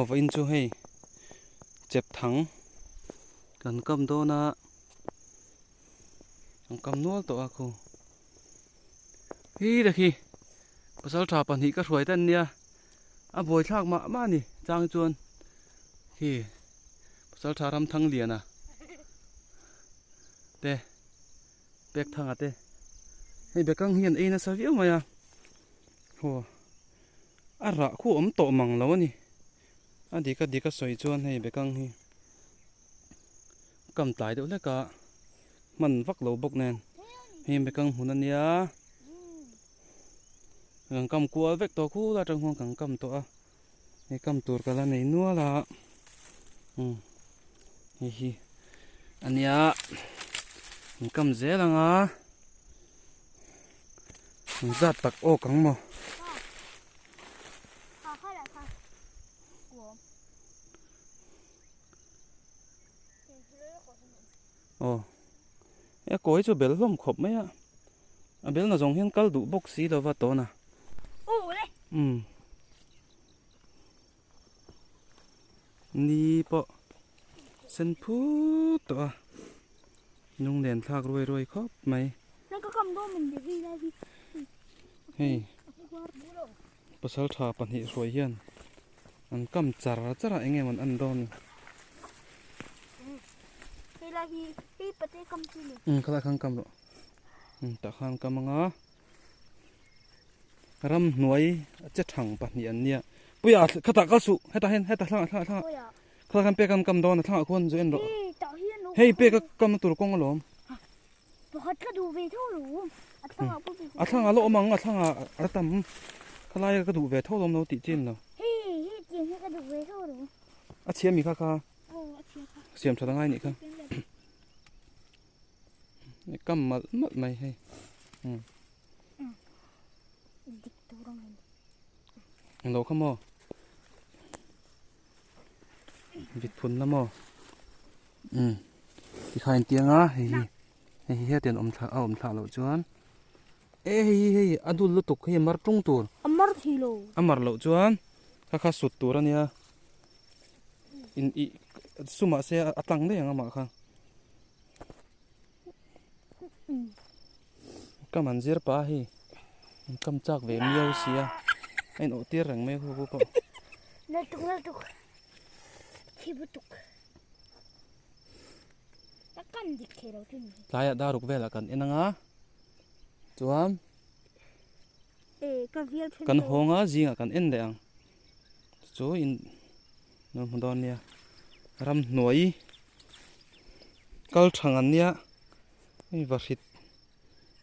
Vawiin chu hei chep thang kan kam dawn a an kam nual tawh a khu hi te khi pasal tha pahnih ka hruai tan nia a buai thlak mah mah a ni chang chuan khi pasal tha ram thang lian a te pek thang a te hei bekang hi an ei nasa viau mai a haw. A rah khu awm tawh mang lo a ni. A dik a dik a sawi chuan hei bekang hi kam tlai deuh hlek a, hman vak lo bawk nen hei bekang hmun a nia. Kan kam kual vek tawh khul atang khuan kan kam tawh a, hei kam tur ka la nei nual a, umm hei hi a nia an kam zel ang a. Zat tak awk ang maw? Aw e kawi chu bel hlawm khawp mai a a bel na zawng hian kal duh bawk si lova tawna umm ni pawh sen phut tawh a lunglen thlak ruai ruai khawp mai. Hei pasal tha pahnih hruai hian an kam char char a eng nge maw an dawn ni khalai khan kam rawh tah khan kam anga ramhnuai che thang pahnih an nia puia khatah kal suh hetah hian hetah thlangah thlangah thlangah khalai khan pek an kam dawn a thlangah khuan zu en rawh hei pek a kam na tur kawng alawm. Pakhat ka duh ve tho lo. A thlangah pawh A thlangah lo awm ang, a thlangah a tam. Khalai ka duh ve tho lawm lo tih chin lo. Hei, hei tiang hi ka duh ve tho lo. A chhia mi kha kha. Aw, a chhia kha. Siam tha ngai nih kha. Kam malh malh mai hei. Um. Dik tur ang hei. Lo kha maw? Vit phun la maw? Um. Tikhain tianga hei hi. Hei hi hetiang awm thla a awm thlah loh chuan e hei hi hei a dul lutuk hei a mar tung tur. A mar thei lo. A mar loh chuan kha kha sut tur a nia. In i sumah se a tlang daih ang amah kha. Kam an zir pah a hei an kam chak ve miau sia a in awh tir reng mai hu pawh. Naltuk naltuk thi lutuk. Tlaiah daruk velah kan en anga chuan kan hawng a zingah kan en leh ang chu in lo hmu dawn nia ramhnuai kal thang an nia hei vahrit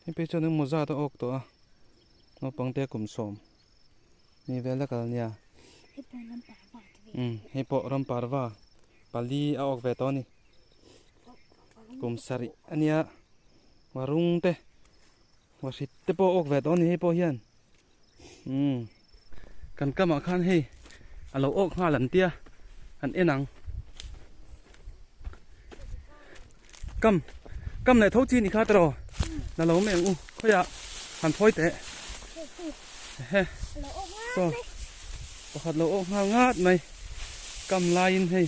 hei phei chuan engemaw zat a awk tawh a naupang te kum sawm mi vel a kal nia hei pawh ram parva pali a awk ve tawh a ni. Kum sarih a nia varung te vahrit te pawh awk ve tawh a ni hei pawh hian umm kan kamah khan hei a lo awk nghal an tia kan en ang kam kam leh tho chi ni kha tiraw la lo mai ang u khawiah han phawi teh he saw pakhat lo awk nghal ngat mai kam laiin hei.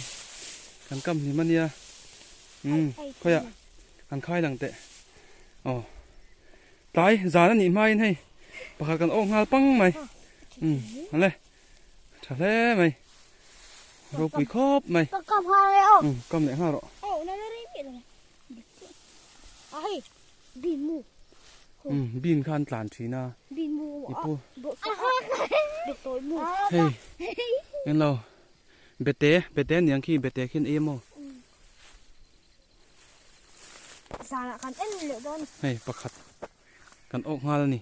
Kan kam hlim a nia umm khawiah kan khai lang teh aw tlai zan a nih hmain hei pakhat kan awk nghal pang mai umm ale tha hle mai ropui khawp mai umm kam leh nghal rawh umm bean kha an tlan thin a i pu hei englo. Bete, bete a niang khi, bete khian ei a maw? Zanah kan en leh dawn. Hei pakhat kan awk nghal a ni.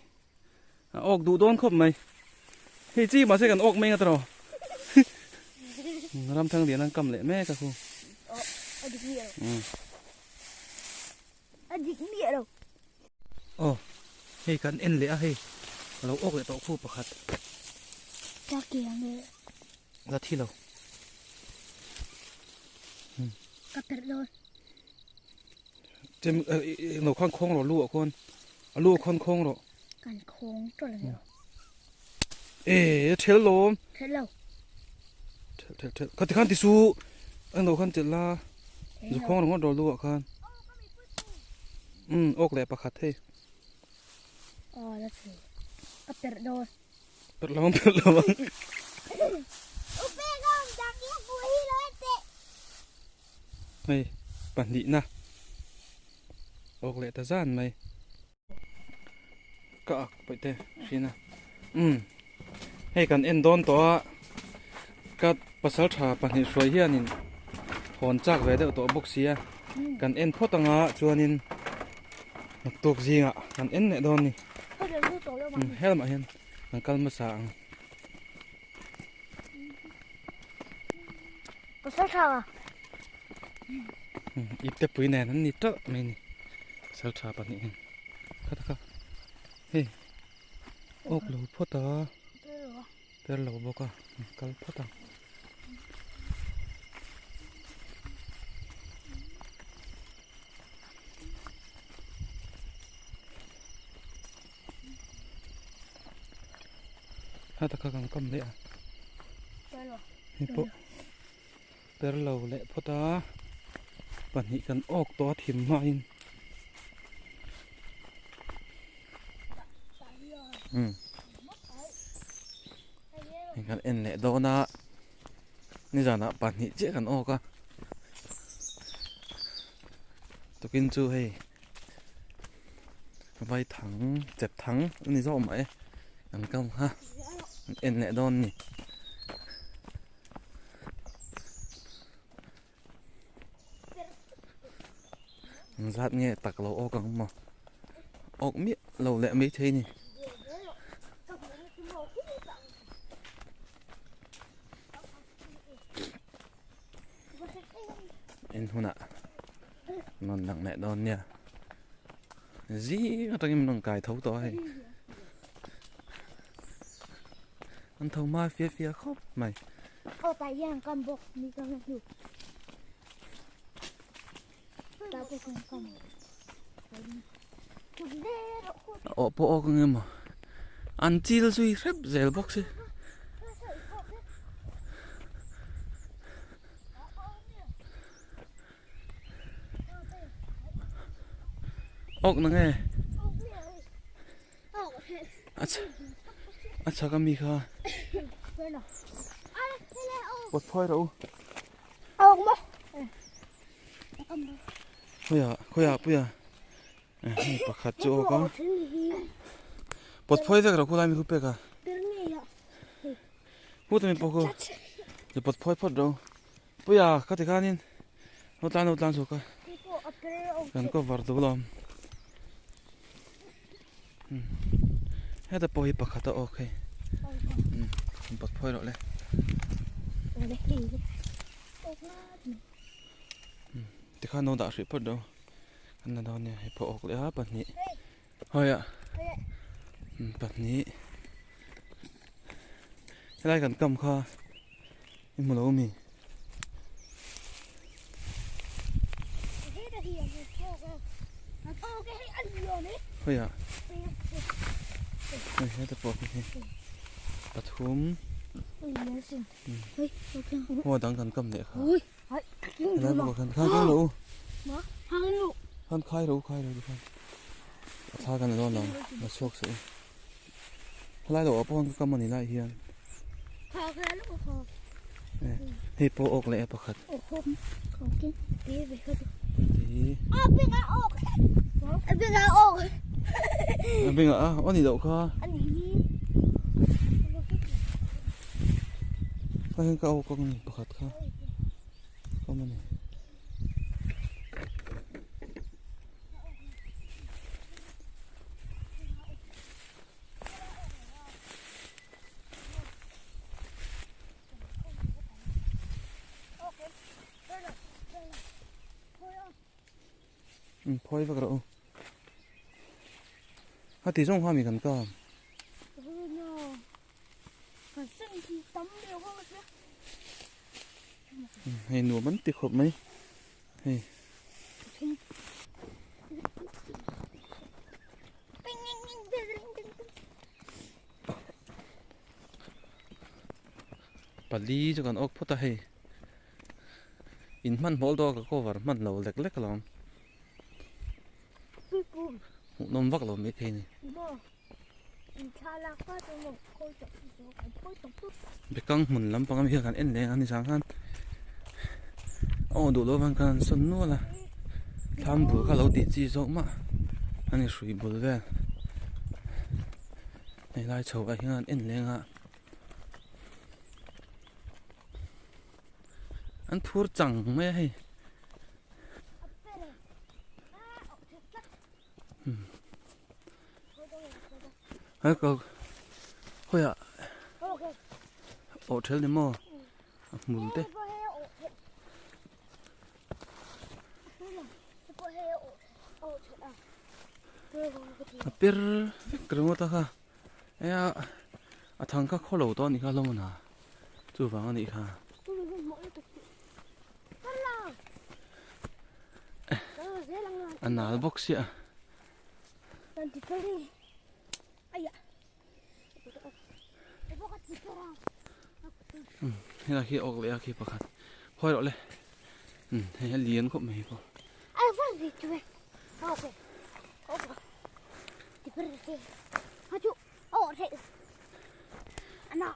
A awk duh dawn khawp mai. Hei chi mahse kan awk mai nga tawh. Ramthang lian an kam leh mek a khu. A dik miah lo. A dik miah lo. Aw hei kan en leh a hei a lo awk leh tawh khu pakhat. Ta ke ang e. La thi lo. Ka perh lo. Chem lo khan khawng rawh lu ah khawn a lu ah khawn khawng rawh. Kan khawng tawh lo. E thel lawm. Thel lo. Thelh thelh thelh. Khati khan ti su englo khan chelh la. Zukhawng ringawt rawh lu ah khan. Umm awk leh pakhat hei. Aw la chu. Ka perh dawn. Perh lo ang perh lo ang. Hei pahnihna awk leh ta zan mai. Ka ak paih te hrin a umm hei kan en dawn tawh a ka pasal tha pahnih hruai hianin hawn chak ve deuh tawh bawk sia kan en phawt anga chuanin naktuk zingah kan en leh dawn a ni umm helamah hian kan kal hmasa ang. Pasal tha Ipte pui nen an ni teuh mai ni pasal tha pahnih hian kha taka hei awk lo phawt a per lo bawk a kal phawt ang. Kha taka kan kam leh a hei pawh per lo leh phawt a pahnih kan awk tawh a thim hmain umm hei kan en leh dawn a nizanah pahnih chiah kan awk a tukin chu hei. Vai thang chep thang a ni zawk mah e kan kam kha an en leh dawn a ni. An zat nge tak lo awk ang maw awk miah lo leh mai thei a ni. En hunah rawn lang leh dawn nia zing atangin min rawn kai tho tawh a hei an tho hma fia fia khawp mai. Aw tah hian kam bawk ni ka hmu tah pawh kan kam Aw pawh awk ang emaw an chil zui hrep zel bawk si. Awk na nge a chhak ami kha pawt phawi rawh u. Khawiah khawiah puia hei pakhat chu awk a pawt phawi vek rawh khulai mi khu pek a put ami pawh khu i pawt phawi phawt rawh puia ka ti khanin lo tlan lo tlan chhuak a kan cover duh lawm heta pawh hi pakhat a awk hei pawt phawi rawh le. Tikhan no dah hrih phawt ro kan la dawn nia hei pawh awk leh a pahnih hawi ah pahnih helai kan kam kha i hmu lo ami hawi ah hei heta pawh khi hei pathum. Hoa dang kan kam leh kha. Helai bawk ah khan khan kang lo u. Khan khai ro khai ro khan. A thla kan la dawn lo la chhuak suh u. Helai lo ah pawh khan ka kam ani lai hian. Hei pawh awk leh pakhat. A bengah a aw ni loh kha. Hei hian ka awk ang pakhat kha awm a ni. Phawi vek rawh u. A ti zawng kha mi kan kap. Hei nuam an ti khawp mai hei. Pali chu kan awk phawt a hei. In hman hmawlh dawn ka cover hman lo lek lek alawm. Hmuhnawm vak lo mai thei a ni. Bekang hmun lampang ami kha kan en leng a ni zang khan aw duh loh avang khan an sawn nual a thlam bul kha lo tih chi zawk mah a ni hrui bul vel hei lai chho ah hian an en leng a an phur chang mai a hei. He ka khawiah awh ṭhel ni maw a hmul te. A per vek ringawt a kha eng a a thang kha khaw lo tawh a nih kha hlawm a chuvang a nih kha. A nal bawk sia. Helai khi awk leh a khi pakhat hawi rawh le hei a lian khawp mai hi pawh.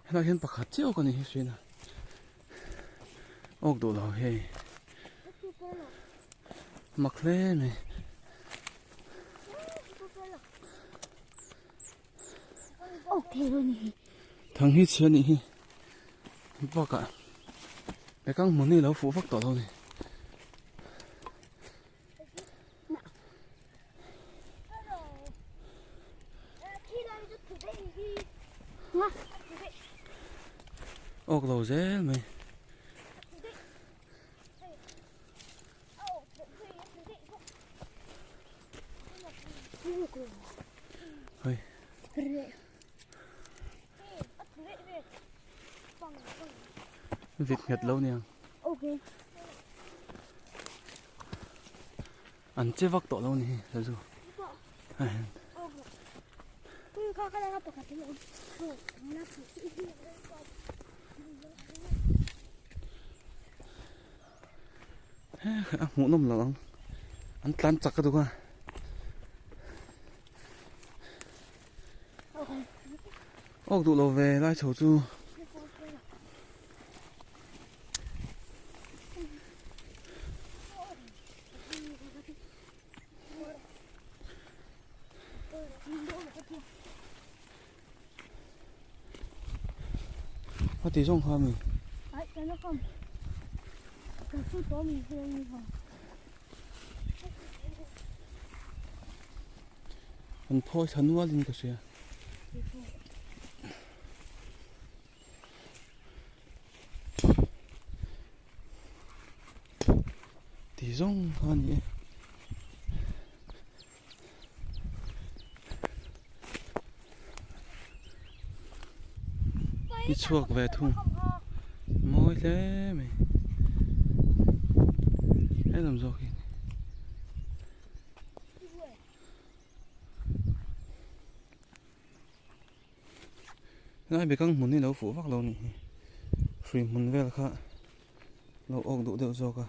Helai hian pakhat chiah awk a ni hi hriat a awk duh lo hei mak hle mai. Thang hi chhia nih hi bakah bekang hmun hi lo fuh vak tawh lo a ni. Awk lo zel mai. Hei. Vit nghet lo niang. An che vak tawh lo ni hi sazu. A hmuh nawm lo ang an tlan chak a duh a awk duh lo ve lai chho chu. A ti zawng kha mi. An phawi thla nual in ka hria. Ti zawng kha ni e. Ni chhuak ve thung mawi hle mai helam zawk hi helai bekang hmun hi lo fuh vak lo a nih hi hrui hmun vel kha lo awk duh deuh zawk a.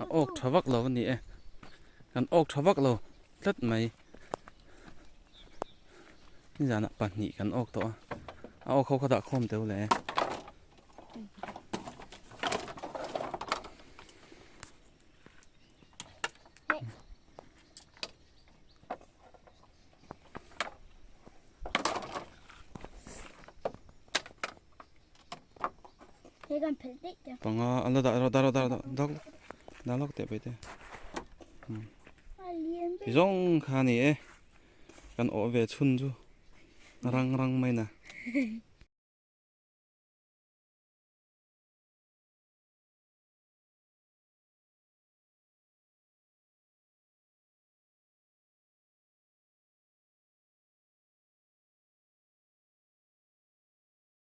A awk tha vak lo a ni e kan awk tha vak lo tlat mai nizanah pahnih kan awk tawh a a awk ho kha dah khawm teuh le. Panga a la dah rawh dah rawh dah rawh dah dah lawk teh paite ti zawng kha a ni e kan awh ve chhun chu rang rang mai na.